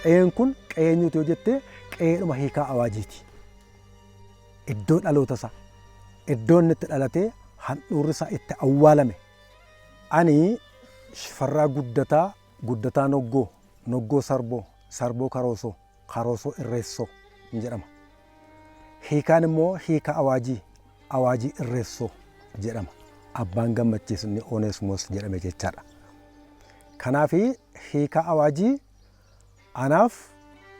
Qe'een kun qe'ee eenyuuti yoo jette qe'eedhuma Hiikaa Awaajiiti. Iddoo dhaloota isaa, iddoo inni itti dhalatee handhuurri isaa itti awwaalame. Ani Shifarraa Guddataa, Guddataa Noggoo, Noggoo Sarboo, Sarboo Karoosoo, Karoosoo Irreessoo jedhama. Hiikaan immoo Hiikaa Awaajii, Awaajii Irreessoo jedhama. Abbaan Gammachiis inni Oneesmoos jedhame jechaadha. Kanaaf Hiikaa Awaajii anaaf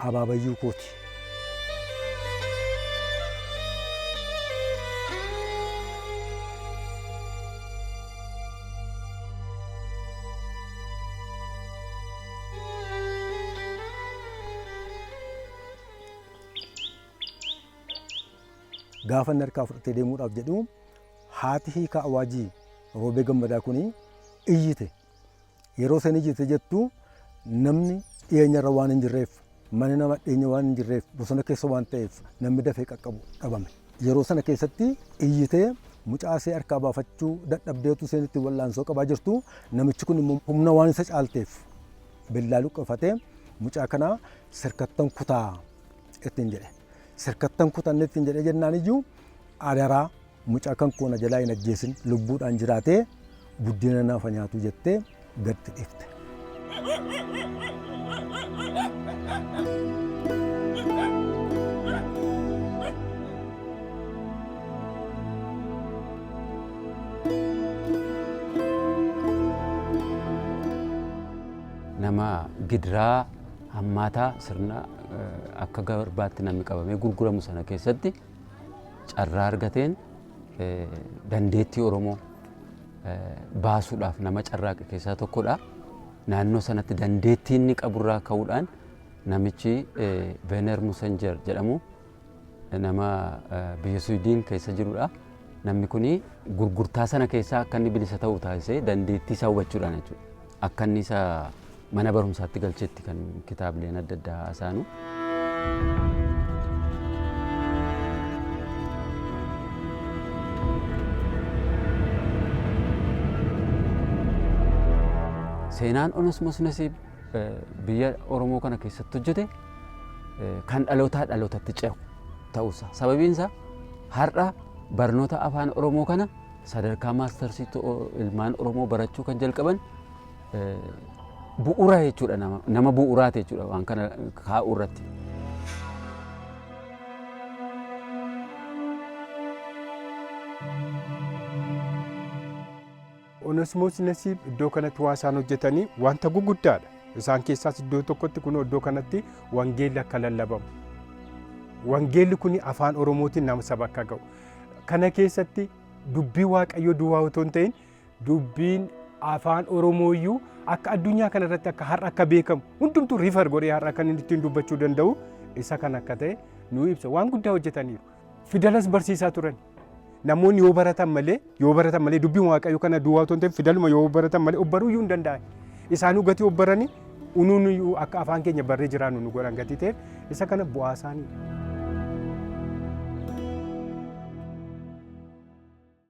abaabayyuu kooti. Gaafa inni harkaa fudhatee deemuudhaaf jedhu haati Hiikaa Awaajii Roobee Gammadaa kun iyyite. Yeroo isheen iyyite jettu namni dhiyeenyarra waan hin jirreef, mana nama dhiyeenya waan hin jirreef, bosona keessa waan ta'eef namni dafee qaqqabu dhabame. Yeroo sana keessatti iyyitee mucaa ishee harkaa baafachuu dadhabdeetu isheen ittiin wal'aansoo qabaa jirtu namichi kun immoo humna waan isa caalteef billaa luqqifatee mucaa kana sirkattan kutaa ittiin jedhe. Sirkattan kutanne ittiin jedhee jennaan iyyuu adaraa mucaa kan koo na jalaa hin ajjeesin lubbuudhaan jiraatee buddeena naaf haa nyaatu jettee gatti dhiifte. Nama gidiraa hammaataa sirna akka garbaatti namni qabamee gurguramu sana keessatti carraa argateen dandeettii Oromoo baasuudhaaf nama carraaqe keessaa tokkodha. Naannoo sanatti dandeettii inni qaburraa ka'uudhaan namichi Vener Musenjer jedhamu nama biyya Suwidiin keessa jirudha. Namni kun gurgurtaa sana keessaa akka inni bilisa ta'u taasisee dandeettii isaa hubachuudhaan jechuudha. Akka inni isa mana barumsaatti galchetti kan kitaabileen adda addaa haasaanu. Seenaan Onesmos Nasiib biyya Oromoo kana keessatti hojjete kan dhalootaa dhalootatti ce'u ta'uusaa. Sababiin isaa har'a barnoota afaan Oromoo kana sadarkaa maastarsiitti ilmaan Oromoo barachuu kan jalqaban bu'uura jechuudha, nama bu'uuraati jechuudha waan kana kaa'uu irratti. Onesmoos Nasiib iddoo kanatti waa isaan hojjetanii wanta guguddaadha. Isaan keessaas iddoo tokkotti kun iddoo kanatti wangeelli akka lallabamu. Wangeelli kun afaan Oromootiin nama saba akka ga'u. Kana keessatti dubbii Waaqayyoo duwwaa otoo hin ta'in dubbiin afaan Oromoo iyyuu akka addunyaa kana irratti akka har'a akka beekamu hundumtuu riifar godhee har'a kan inni ittiin dubbachuu danda'u isa kan akka ta'e nu ibsa. Waan guddaa hojjetaniiru. Fidalas barsiisaa turan. Namoonni yoo baratan malee dubbiin Waaqayyoo kana duwwaa otoo hin ta'in fidaluma yoo baratan malee obbaruu iyyuu hin danda'an. Isaanuu gatii obbaranii unuun iyyuu akka afaan keenya barree jiraannu nu godhan gatii ta'eef isa kana bu'aa isaanii.